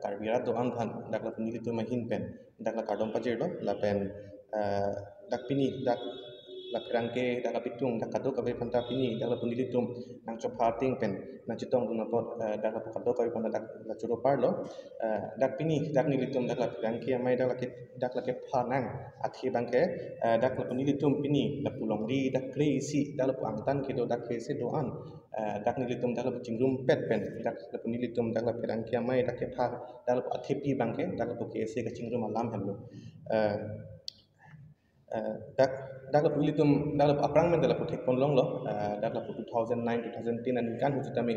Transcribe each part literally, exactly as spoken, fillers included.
Karbi arat do-an aphan dak lapu nelitum ahin pen dak la kardom pajirlo lapen, eh, dak pini dak la pherangke dak apitung dak kadokave aphanta pini dak lapu nelitum nangchopha ateng pen nangchetongdun apot, eh, dak lapu kadokave aphanta dak la choro parlo. Eh, dak pini dak nelitum dak la pherangke amei dak la ke dak la kepha nang athe abangke, eh, dak lapu nelitum pini lapu longri dak kre-isi dak lapu angtan kedo dak KSA do-an, eh, dak nelitum dak lapu chingrumpet pen dak lapu nelitum dak la pherangke amei dak kepha dak lapu athepi abangke dak lapu KSA kachingrum alam henlo. Eh, eh, dak dak lapu nelitum dak lapu aphrang pen dak lapu thekponlonglo, eh, dak lapu two thousand nine, two thousand ten aningkan ahut sitame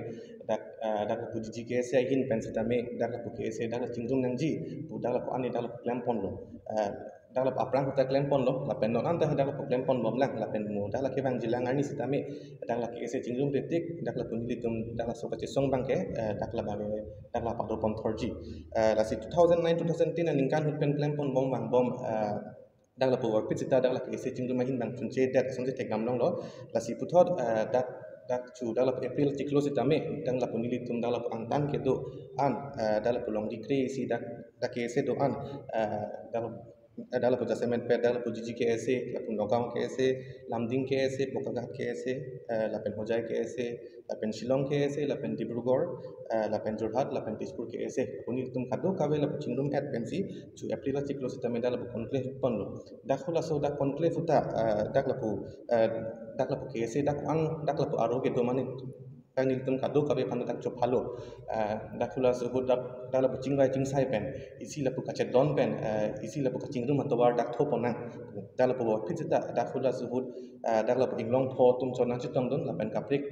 dak, eh, dak lapu GGKSA ahin pen sitame dak lapu KSA dak la chingrum nangji pu dak lapu ani dak lapu klemponlo. Eh, dak lapu aphrang ahut ta klemponlo lapen non anta dak lapu klemponbomlang lapen mo dak la kevangjilang arni sitame dak la KSA chingrum tetik dak lapu nelitum dak laso kachesong abangke, eh, dak la abangke dak la padopon thorji. Eh, lasi two thousand nine, two thousand ten aningkan ahut pen klemponbom vangbom, eh, dak lapu vorphit sita dak la KSA chingrum ahin abang chunchedet asonsi thekdamlonglo. Lasi puthot, eh, dak dak chu dak lapu April chiklo sitame dak lapu nelitum dak lapu angtan kedo-an, eh, dak lapu longri kre-isi dak dak KSA do-an, eh, dak lapu, eh, dak lapu jasemet pet dak lapu GGKSA, lapu Nagaon KSA, Lumding KSA, Bokaghat KSA, eh, lapen Hojai KSA, lapen Shillong KSA, lapen Dibrugarh, eh, lapen Jorhat, lapen Tezpur KSA. Lapu nelitum kadokave lapu chingrum-et pensi chu April achiklo sitame dak lapu conclave ponlo. Dak halaso dak conclave ahut ta, eh, dak lapu, eh, dak lapu KSA dak ang dak lapu aro kedo mane dak nelitum kadokave aphan dak chophalo. Eh, dak halaso ahut dak dak lapu chingvai chingsai pen isi lapu kachedon pen, eh, isi lapu kachingrum atovar dak thopon nang. Dak lapu vorphit sita dak halaso ahut, eh, dak lapu inglong pho atum chot nangchetongdun lapen kaprek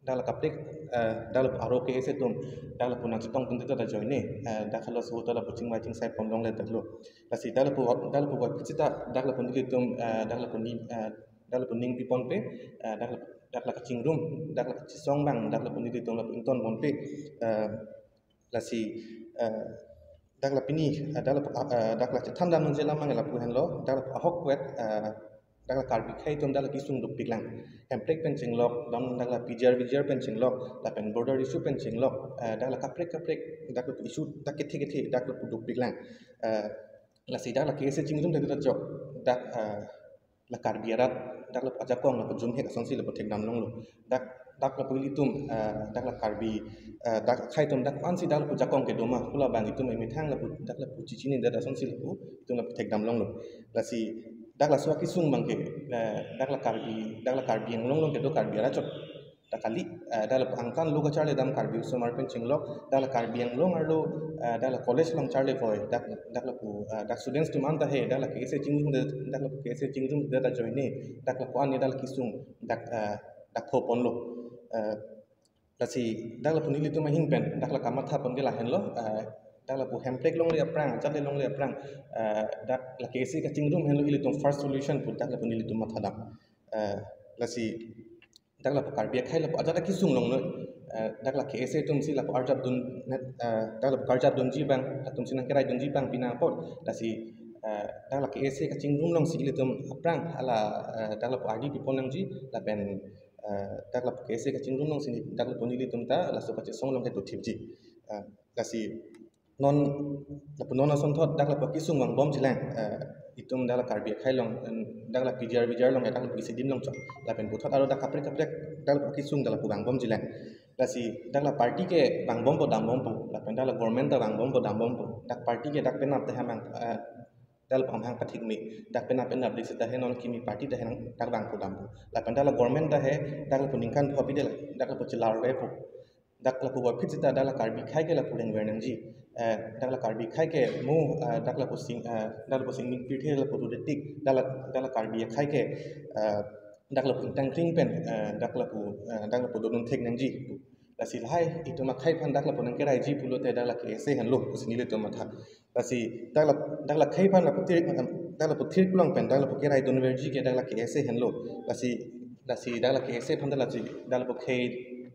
dak la kaprek, eh, dak lapu aro KSA atum dak lapu nangchetongdun sita dak ajoine, eh, dak halaso ahut dak lapu chingvai chingsai ponlongle detlo. Lasi dak lapu dak lapu vorphit sita dak lapu nelitum, eh, dak lapu ni, eh, dak lapu ning piponpe, eh, dak lapu dak la kachingrum dak la kachesong abang dak lapu nelitum lapu ingtonponpe, eh, lasi, eh, dak la pini, eh, dak lapu, eh, dak la chethan damnangji alam abang lapu henlo, dak lapu ahok wet, eh, dak la Karbi akhei atum dak la kesung dopiklang. Hemprek pen chenglok, dam dak la PGR VGR pen chenglok, lapen border issue pen chenglok, eh, dak la kaprek kaprek dak lapu issue dak kethe kethe dak lapu dopiklang. Eh, lasi dak la KSA chingrum dak dak jok dak, eh, la Karbi arat dak lapu ajakong lapu jumhek asonsi lapu thekdamlonglo. Dak dak lapu ilitum, eh, dak la Karbi, eh, dak akhei atum dak ansi dak lapu jakong kedo ma pu labang itum emethang lapu dak lapu chichinidet asonsi lapu itum lapu thekdamlonglo. Lasi dak laso akesung abangke, eh, dak la Karbi dak la Karbi Anglong along kedo Karbi arat chot dak kali, eh, dak lapu angtan lo kacharli dam Karbi osomar pen chenglok, dak la Karbi Anglong arlo, eh, dak la college along charli poi, dak dak lapu, eh, dak students atum anta he dak la KSA chingrum det, dak lapu KSA chingrum det ajoine dak lapu ani dak la kesung dak, eh, dak thoponlo. Eh, lasi dak lapu nelitum ahin pen dak la kamatha pon ke lahenlo, eh, dak lapu Hemprek longle aphrang, ajat le longle aphrang, eh, dak la KSA kachingrum henlo ilitum first solution pu dak lapu nelitum mathadam. Eh, lasi dak lapu Karbi akhei lapu ajat akesung along noi, eh, dak la KSA atumsi lapu arjapdun, eh, dak lapu karjapdunji abang atumsi nangkeraidunji abang pina apot, lasi, eh, dak la KSA kachingrum alongsi ilitum aphrang hala, eh, dak lapu ardi pipon nangji lapen, eh, dak lapu KSA kachingrum alongsi dak lapu nelitum ta laso kachesong along kedo thipji. Eh, lasi non lapu non asonthot dak lapu akesung vangbomjilang, eh, itum dak la Karbi akhei along, em, dak la PGR VGR along dak lapu isidim along chot lapen puthot aro dak kaprek kaprek dak lapu akesung dak lapu vangbomjilang. Lasi dak la party ke vangbompo dambompo lapen dak la government ta vangbompo dambompo, dak party ke dak penap ta hemang, eh, dak lapu amahang pathik me dak penap penap dei seta he non kimi party ta he nang dak vangpo dampo lapen dak la government ta he dak lapu ningkan pho pide la dak lapu chelarvepo. Dak lapu vorphit seta dak la Karbi akhei ke lapu rengver nangji. Eh, dak la Karbi akhei ke mo, eh, dak lapu sing, eh, dak lapu singning pirthe lapu rudetik, dak la, dak la Karbi akhei ke, eh, dak lapu ingtang kring pen, eh, dak lapu, eh, dak lapu dodun thek nangji. Lasi lahai itum akhei aphan dak lapu nangkeraiji pulote dak la KSA henlo pusi nelitum matha. Lasi dak la, dak la akhei aphan lapu thir, dak lapu thir pulang pen dak lapu keraidunverji ke dak la KSA henlo. Lasi, lasi dak la KSA aphan dak lasi dak lapu akhei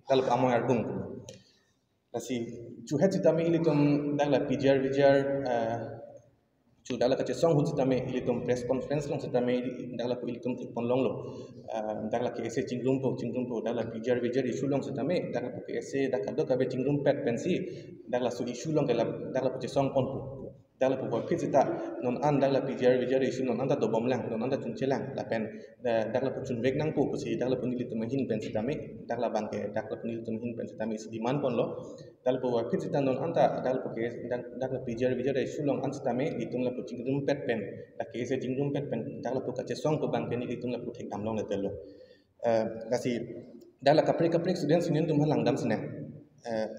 dak lapu amoi argung. Lasi chuhet sitame ilitum dak la PGR VGR, eh, to dak la kachesong ahut sitame ilitum press conference along sitame dak lapu ilitum thekpon longlo. Ah, dak la K S A chingrumpo, chingrumpo, dak la P G R V G R issue along sitame dak lapu K S A dak kadokave chingrumpet pensi dak laso issue along ke la dak lapu chesongponpo. Dak lapu puvoiphit sita non an dak la P G R V G R issue non an ta dobomlang, non an ta chunchelang, lapen eh, dak lapu chunvek nangpo pusi dak lapu nelitum ahin pen sitame, dak labang ke dak lapu nelitum ahin pen sitame isi demand ponlo. Dak lapu puvoiphit sita non an ta dak lapu ke dak dak la P G R V G R issue along an sitame ilitum lapu chingrumpet pen, dak K S A chingrumpet pen dak lapu kachesong pu abang ke nelitum lapu thekdam longledetlo. Eh, lasi dak la kaprek kaprek students union atum aphan langdam sinang. Eh,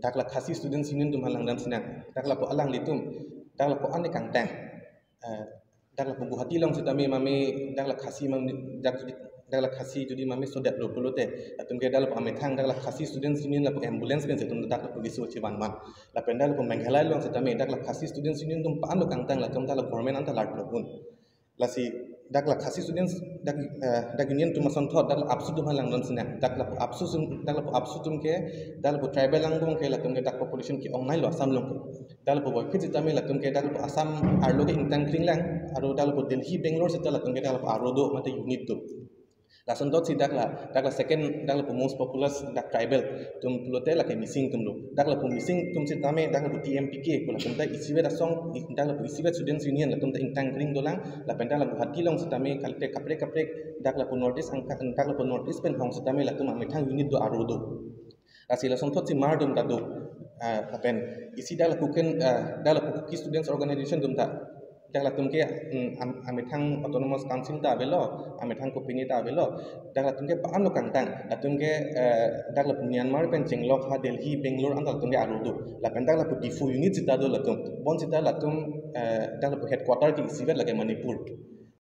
dak la Khasi Students Union atum aphan langdam sinang. Dak lapu alanglitum, dak lapu an kangtang. Eh, dak lapu Guwahati along sitame mame dak la Khasi mame dak dak la Khasi jodi mame sodetlo pulote, latum ke dak lapu amethang dak la Khasi Students Union lapu ambulance pen si latum dak lapu keso chevanvan. Lapen dak lapu Meghalaya along sitame dak la Khasi Students Union atum aphan kangtang, latum dak la government anta lartlo pun. Lasi dak la Khasi Students dak eh, dak union atum asonthot dak la APSU atum aphan langdam sinang. Dak lapu APSU atum, dak lapu APSU atum ke dak lapu tribal angbong ke latum ke dak population ke-ongnailo Assam along ke. Dak lapu puvoiphit sitame latum ke dak lapu Assam arlo ke ingtang kring lang, aro dak lapu Delhi, Bangalore sita latum ke dak lapu aro do mate unit do. Lasonthotsi dak la dak la second dak lapu most populous dak tribal atum pulote lake Mising atumlo. Dak lapu Mising atum sitame dak lapu T M P K pu latum ta isivet asong, dak lapu isivet Students Union latum ta ingtang kring dolang, lapen dak la Guwahati along sitame kalite kaprek kaprek dak lapu North East angka dak lapu North East pen hong sitame latum amethang unit do aro do. Lasi lasonthotsi mar atum ta do. Ah, lapen isi dak la Kuki, ah, dak la Kuki Students Organization atum ta dak latum ke mm, am- amethang Autonomous Council ta avelo, amethang kopine ta avelo, dak latum ke aphan kangtang, latum ke eh, dak lapu Myanmar pen chenglok ha Delhi, Bangalore anta latum ke aro do. Lapen dak lapu Diphu unit sita do latum. Bonsita latum eh, dak lapu headquarter ke isivet lake Manipur.